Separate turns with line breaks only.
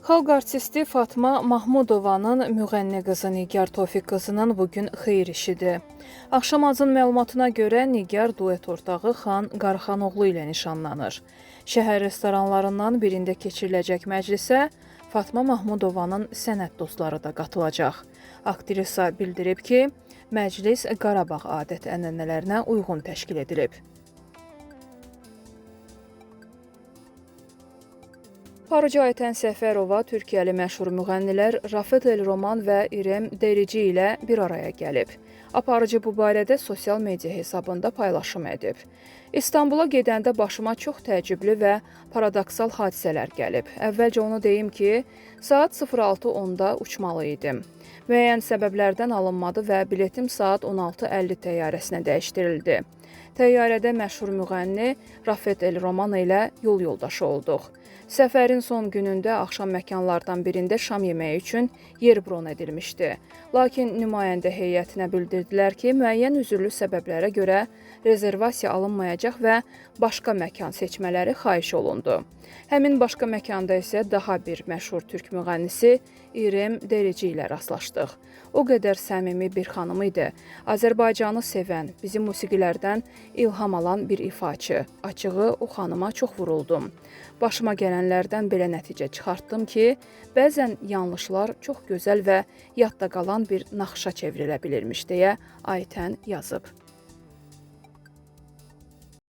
Xalq artisti Fatma Mahmudovanın müğənni qızı Nigar Tofiq qızının bugün xeyir işidir. Axşam Azın məlumatına görə Nigar duet ortağı Xan Qaraxanoğlu ilə nişanlanır. Şəhər restoranlarından birində keçiriləcək məclisə Fatma Mahmudovanın sənət dostları da qatılacaq. Aktrisa bildirib ki, məclis Qarabağ adət-ənənələrinə uyğun təşkil edilib. Aparıcı Aytən Səfərova Türkiyəli məşhur müğənnilər Rafet El Roman və İrem Derici ilə bir araya gəlib. Aparıcı bu barədə sosial media hesabında paylaşım edib. İstanbula gedəndə başıma çox təəccüblü və paradoksal hadisələr gəlib. Əvvəlcə onu deyim ki, saat 06:10-da uçmalı idim. Müəyyən səbəblərdən alınmadı və biletim saat 16:50 təyyarəsinə dəyişdirildi. Təyyarədə məşhur müğənni Rafet El Roman ilə yol yoldaşı olduq. Səfərin son günündə axşam məkanlardan birində şam yeməyi üçün yer bron edilmişdi. Lakin nümayəndə heyətinə bildirdilər ki, müəyyən üzürlü səbəblərə görə rezervasiya alınmayacaq və başqa məkan seçmələri xahiş olundu. Həmin başqa məkanda isə daha bir məşhur türk müğənnisi İrem Derici ilə rastlaşdıq. O qədər səmimi bir xanım idi. Azərbaycanı sevən, bizim musiqilərdən ilham alan bir ifaçı. Açığı o xanıma çox vuruldum. Başıma gələnlərdən belə nəticə çıxartdım ki, bəzən yanlışlar çox gözəl və yadda qalan bir naxışa çevrilə bilirmiş deyə Aytən yazıb.